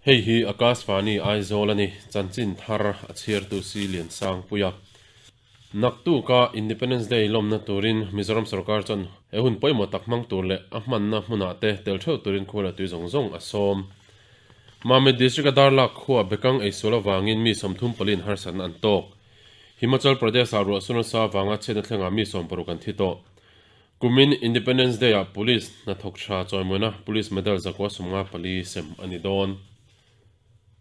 Hei hi Akashvani Aizawl a ni, chanchin thar a chhiartu si Liansangpuia. Naktuka Independence Day lawmna turin Mizoram sorkar chuan he hun pawimawh tak hmang tur leh a hmanna hmunah te tel theuh turin khua leh tui zawng zawng a sawm. Mamit District-a Darlak khua Bekang eisual avangin mi 34 in harsatna an tawk. Himachal Pradesh-ah ruahsur nasa avanga chhiatna thlengah mi 60 an thi tawh. Kumin Independence Day-ah Police hnathawk tha chawimuina Police Medal 954 sem a ni dawn.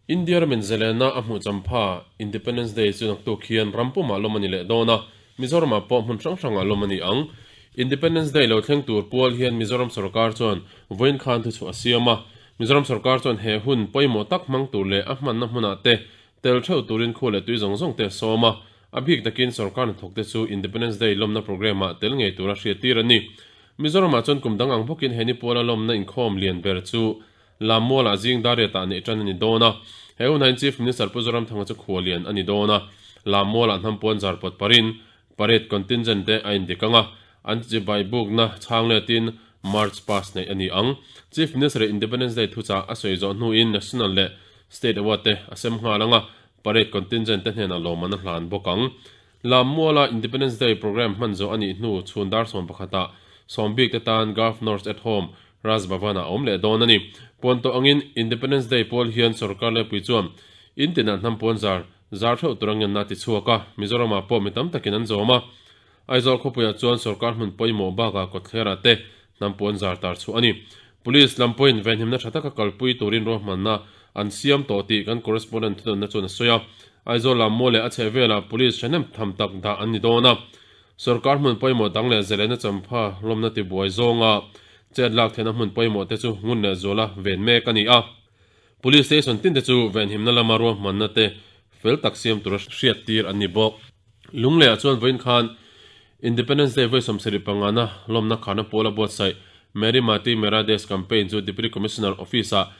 India ramin zalena a hmuh champha Independence Day chu naktuk hian ram pumah lawm a ni leh dawn a, Mizoramah pawh hmun hrang hrangah lawm a ni ang. Independence Day lo thleng tur pual hian Mizoram sorkar chuan vawiin khan thuchhuah a siam a. Mizoram sorkar chuan he hun pawimawh tak hmang tur leh a hmanna hmunah te tel theuh turin khu leh tui zawng zawng te a sawm a. A bik takin sorkar hnathawk te chu Independence Day lawmna programme ah tel ngei tura hriattir a ni. Mizoramah chuan kum dang ang bawkin he ni puala lawmna inkhawm lian ber chu Lammualah zing dariatah neih tan a ni dawn a, he hunah hian Chief Minister Pu Zoramthanga chu khualian a ni dawn a, Lammualah hnampuan zar pawt parin parade contingent te a indik ang a, an chibai bukna chhang letin March past neih a ni ang. Chief Minister Independence Day thuchah a sawi zawh hnuin National leh State Award te a sem nghal ang a, parade contingent te hnenah lawmman a hlan bawk ang. Lammuala Independence Day programme hman zawh a nih hnu chhun dar sawmpakhatah sawmbik te tan Governors at Home Raj Bhavan ah a awm leh dawn a ni. Puan tawh angin Independence Day pawl hian sorkar lepui chuan in tinah hnam puan zar zar theuh tur a ngenna a ti chhuak a, Mizoram ah pawh mi tam takin an zawm a. Aizawl khawpuiah chuan sorkar hmun pawimawh bakah kawtthlerah te hnam puan zar tar chhuah a ni. Police lam pawhin venhimna tha taka kalpui turin ruahmanna an siam tawh tih kan correspondent thunawnna chuan a sawi a. Aizawl lam maw leh a chhehvelah police thahnem tham tak dah an ni dawn a. Sorkar hmun pawimawh dang leh zalena champha lawmna tibuai zawnga chet lak theihna hmun pawimawh te chu ngun leh zuala ven mek a ni a. Police station tin te chu venhimna lama ruahmanna te fel tak siam tura hriat tir an ni bawk. Lungleiah chuan vawiin khan Independence Day vawi 75na lawmna kharna pawla buatsaih Meri Mati Mera Desh campaign chu Deputy Commissioner Office-ah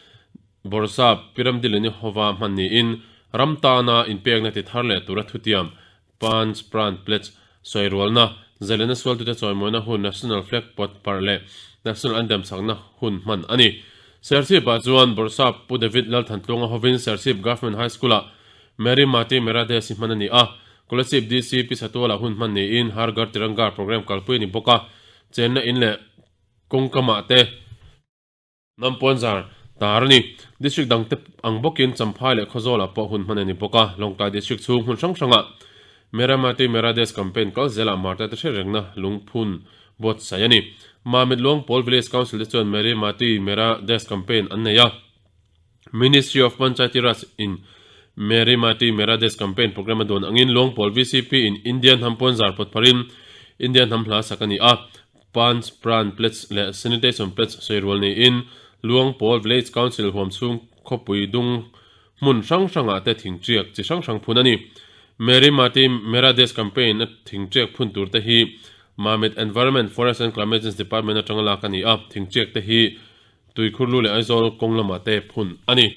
Bawrhsap Piramdilini hova hman niin ram tana inpekna ti thar leh tura thutiam Panch Pran Pledge sawi rualna, zalena sualtute chawimawina hun National Flag pawt parh leh National Anthem sakna hun hman a ni. Serchhip-ah chuan Bawrhsap Pu David Lalthantluanga hovin Serchhip Government High School-ah Meri Mati Mera Desi hman a ni a, Kolasib DC Pi Satuala hun hman niin Har Ghar Tiranga programme kalpui a ni bawk a, chenna in leh kawngkamah te, Hnam puanzar tar a ni. District dangte ang bawkin Champhai leh Khawzawlah pawh hun hman a ni bawk a. Lawngtlai District chhung hmun hrang hrangah Mera Mati Mera Desh campaign kal zelah Marta te hre rengna lungphun buatsaih a ni. Mamit Luangpawl Village Council te chuan Meri Mati Mera Desh campaign an nei a. Ministry of Panchayati Raj in Meri Mati Mera Desh campaign programme a duan angin Luangpawl VCP in India hnam puanzar pawt pharin India hnam hla sak a ni a. Panch Pran Pledge leh Sanitation Pledge sawi rual niin Luangpawl Village Council huam chhung khawpui dung hmun hrang hrangah te thingṭiak chi hrang hrang phun a ni. Meri Mati Mera Desh campaign a thingṭiak phun tur te hi Mamit Environment, Forest and Climate Change Department atanga lak a ni a, thingṭiak te hi Tuikhurlu leh Aizawl kawng lamah te phun a ni.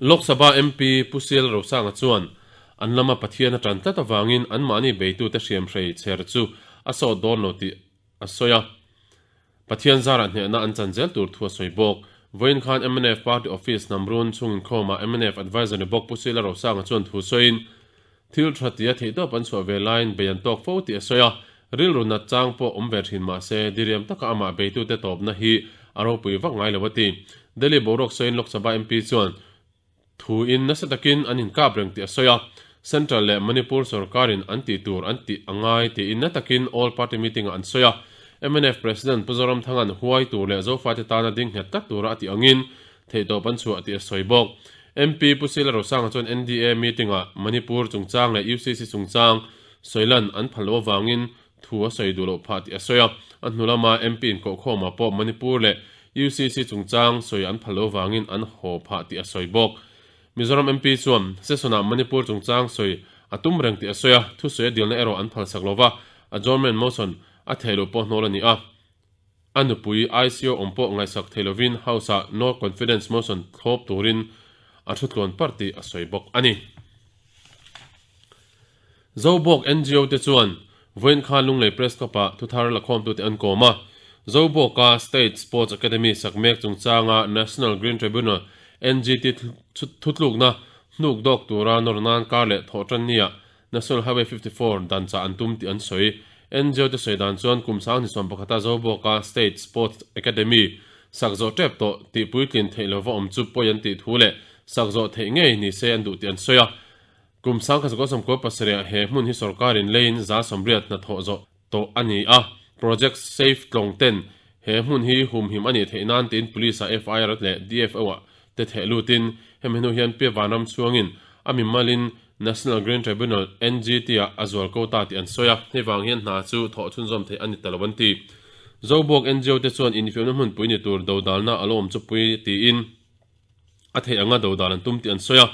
Lok Sabha MP Pu Sial Rosanga chuan an lama Pathian a tan tlat avangin anmahni beitute hriamhrei chher chu a sawt dawn lo tih a sawi a. Pathian zarah hnehna an chan zel tur thu a sawi bawk. Vawiin khan mnf Party Office Namrun chhung inkhawmah mnf Adviser ni bawk Pu Siala Rosanga chuan thu sawiin thil tha tia theihtawp an chhuah ve laiin bei an tawk fo tih a sawi a. Rilru nat chang pawh awm ve thin mah se, diriam taka amah beitute tawpna hi a ropui vak ngai lo a ti. Delhi boruak sawiin Lok Sabha MP chuan thu in nasa takin an inkap reng tih a sawi a, Central leh Manipur sorkarin an tih tur an tih a ngai tiin na takin All Party Meeting-ah an sawi a. Mnf President Pu Zoramthanga'n huai tur leh Zofate tana ding nghet tlat tura a tih angin theihtawp an chhuah tih a sawi bawk. MP Pu Sila Rosanga chuan NDA meeting-ah Manipur chungchang leh UCC chungchang Sawilan an phal loh avangin thu a sawi duh loh phah tih a sawi a, a hnu lama MP inkawhkhawmah pawh Manipur leh UCC chungchang sawi an phal loh avangin an haw phah tih a sawi bawk. Mizoram MP chuan session-ah Manipur chungchang sawi a tum reng tih a sawi a, thusawi a dilna erawh an phalsak lo va, adjournment motion a theih loh pawh hnawl a ni a. A nupui ICO awm pawh ngaihsak thei lovin House-ah no confidence motion thlawp turin a thu tluan parh tih a sawi bawk a ni. Zobawk NGO te chuan vawiin khan Lunglei Press Club-ah thuthar lakhawmtute an kawm a. Zobawka State Sports Academy sak mek chungchanga National Green Tribunal, NGT, thutlukna hnuk dawk tura nawr nan kar leh thawh tan nia National Highway 54 dan chah an tum tih an sawi. NGO te sawi dan chuan kum 2011 a Zobawka State Sports Academy sak zawh tep tawh tih puitlin theih lova awm chu pawi an tih thu leh sak zawh theih ngei ni se an duh tih an sawi a. Kum 1977 ah he hmun hi sorkarin leiin 180 hnathawh zawh tawh a ni a, Project Safe Tlawng ten he hmun hi humhim a nih theih nan tiin Police ah FIR leh DFO ah te theh lutin hemi hnu hian Pi Vanram chhuangin a mimalin National Green Tribunal, NGT, ah a zual ko ta tih an sawi a, hei vang hian hna chu thawh chhunzawm theih a ni ta lo an ti. Zobawk NGO te chuan infiamna hmunpui ni tur dodalna a lo awm chu pui tiin a theih anga dodal an tum tih an sawi a.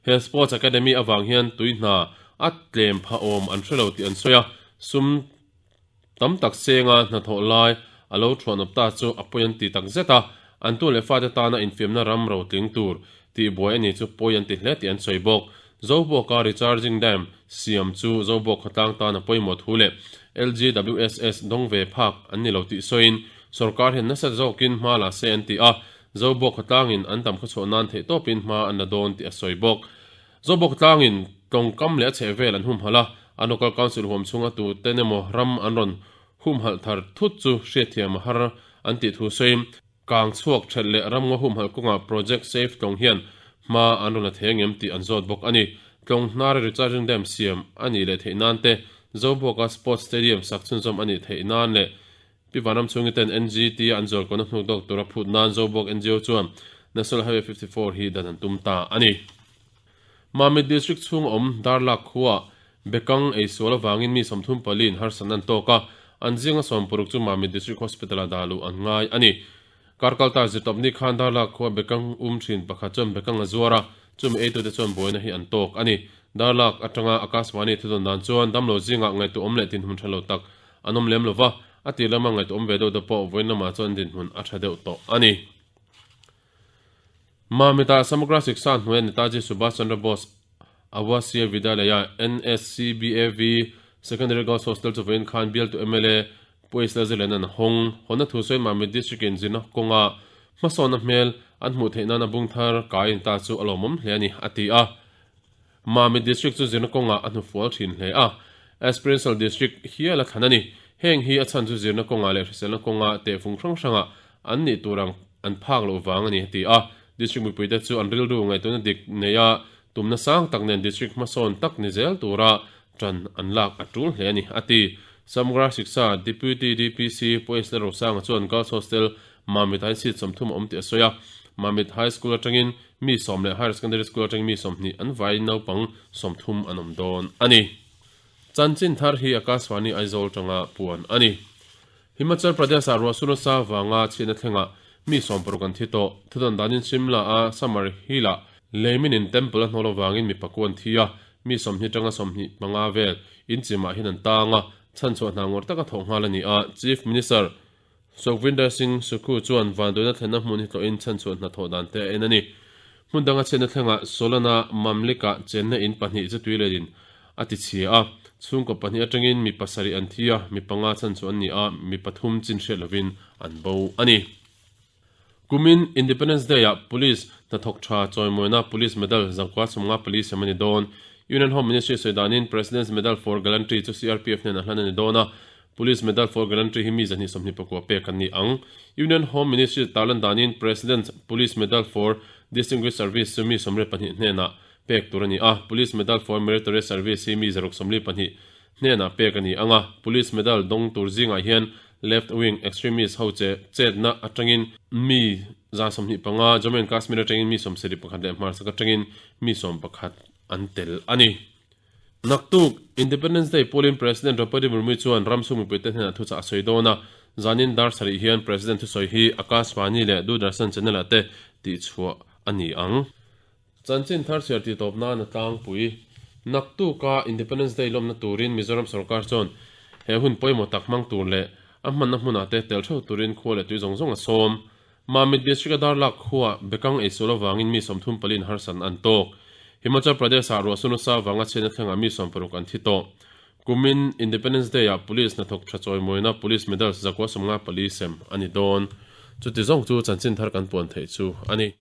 He Sports Academy avang hian tui hna a tlem phah awm an hre lo tih an sawi a, sum tam tak senga hnathawh lai a lo thuanawp ta chu a pawi an ti tak zet a, an tu leh fate tana infiamna ram rotling tur tih buai a ni chu pawi an ti hle tih an sawi bawk. Zobawka Recharging Dam siam chu Zobawk khawtlang tan a pawimawh thu leh LGWSS dawng ve phak an ni lo tih sawiin sorkar hian nasa zawkin hma la se an ti a, Zobawk khawtlangin an tam khawchhuah nan theihtawpin hma an la dawn tih a sawi bawk. Zobawk tlangin tawngkam leh a chhehvel an humhalh a, an local council huam chhunga tuten emaw ram an rawn humhalh thar thut chu hriatthiam a har an tih thu sawiin, kang chhuak ṭhelh leh ramngaw humhalh kawngah Project Save Tlawng hian hma an rawn la thei angem tih an zawt bawk a ni. Tlawng hnara recharging dam siam a nih leh theih nan te, Zobawka Sports Stadium sak chhunzawm a nih theih nan leh Pi Vanram chhungi ten NGT a an zualkawna hnuk dawk tura phut nan Zobawk NGO chuan National Highway 54 hi dan an tum ta a ni. Mamit District chhung awm Darlak khuaah Bekang ei sual avangin mi 34 in harsatna an tawk a, an zinga 60 chu Mamit District Hospital-ah dah luh an ngai a ni. Karkalta zirtawpni khan Darlak khua Bekang um thin pakhat chuan Bekang a zuar a, chumi eitute chuan buaina hi an tawk a ni. Darlak atanga Akashvani thudawn dan chuan damlo zingah ngaihtuahawm leh dinhmun tha lo tak an awm lem lova, a tir lama ngaihtuahawm ve deuh te pawh vawiin lamah chuan dinhmun a tha deuh tawh a ni. Mamita Samagra Shiksha hnuaia Netaji Subhash Chandra Bose Awasiya Vidyalaya, NSCBAV, Secondary Girls Hostel chu vawiin khan bialtu mla Pu Isla Zirlen an hawng. Hawnna thu sawiin Mamit District in zirna kawnga hmasawnna hmel an hmuh theih nana bung thar kai in ta chu a lawmawm hle a ni, a ti a. Mamit District chu zirna kawngah a hnufual thin hle a, Aspirational District hial a thlan a ni. Heng hi a chhan chu zirna kawngah leh hriselna kawnga tehfung hrang hrangah an nih tur ang an phak loh vang a ni, a ti a. District mipuite chu an rilru ngaihtuahna dik neia tumna sang tak nen District hmasawn tak ni zel tura tan an lak a tul hle a ni, a ti. Samgra Shiksha Deputy DPC Pu Esler Rosanga chuan Girls Hostel Mamit ah hian seat 30 a awm tih a sawi a. Mamit High School atangin mi 10 leh Higher Secondary School atangin mi 20 an vaiin naupang 30 an awm dawn a ni. Chanchin thar hi Akashvani Aizawl tanga puan a ni. Himachal Pradesh ah ruahsur nasa vanga chhiatna thlengah mi 60 an thi tawh. Thudawn danin Shimla a Summer Hill ah Leiminin Temple a hnawl avangin mi pakua an thi a, mi 20 tanga 25 vel inchimah hian an tang a, chhanchhuah hna ngawrh taka thawh nghal a ni a, Chief Minister Sukhvinder Singh Sukhu chuan vanduaina thlenna hmun hi tlawhin chhanchhuah hnathawh dan te a en a ni. Hmun danga chhiatna thlengah Solana Mamlika chenna in pahnih chu tuiletin a ti chhia a, chhungkaw pahnih atangin mi pasarih an thi a, mi panga chhanchhuah an ni a, mi pathum chin hriat lovin an bo a ni. Kumin Independence Day-ah Police hnathawk tha chawimawina Police Medal zangkua 54 sem a ni dawn. Union Home Ministry sawi danin President's Medal for Gallantry chu CRPF hnenah hlan a ni dawn a, Police Medal for Gallantry hi mi 129 pek an ni ang. Union Home Ministry tarlan danin President's Police Medal for Distinguished Service chu mi 82 hnenah pek tur a ni a, Police Medal for Meritorious Service hi mi 122 hnenah pek a ni ang a. Police Medal dawng tur zingah hian Left Wing Extremist ho che chetna atangin mi 125, Jammu and Kashmir atangin mi 71 leh hmarchhak atangin mi 11 an tel a ni. Naktuk, Independence Day pualin President Draupadi Murmu chuan ram chhung mipuite hnenah thuchah a sawi dawn a, zanin dar sarih hian President thusawi hi Akashvani leh Doordarshan channel-ah te tihchhuah a ni ang. Chanchin thar chhiar tih tawp nan a tlangpui. Naktuka Independence Day lawmna turin Mizoram sorkar chuan he hun pawimawh tak hmang tur leh a hmanna hmunah te tel theuh turin khua leh tui zawng zawng a sawm. Mamit District-a Darlak khuaah Bekang eisual avangin mi 34 in harsatna an tawk. Himachal Pradesh-ah ruahsur nasa avanga chhiatna thlengah mi 60 an thi tawh. Kumin Independence Day ah Police hnathawk tha chawimawina Police Medals 954 sem a ni dawn. Chuti zawng chu chanchin thar kan puan theih chu a ni.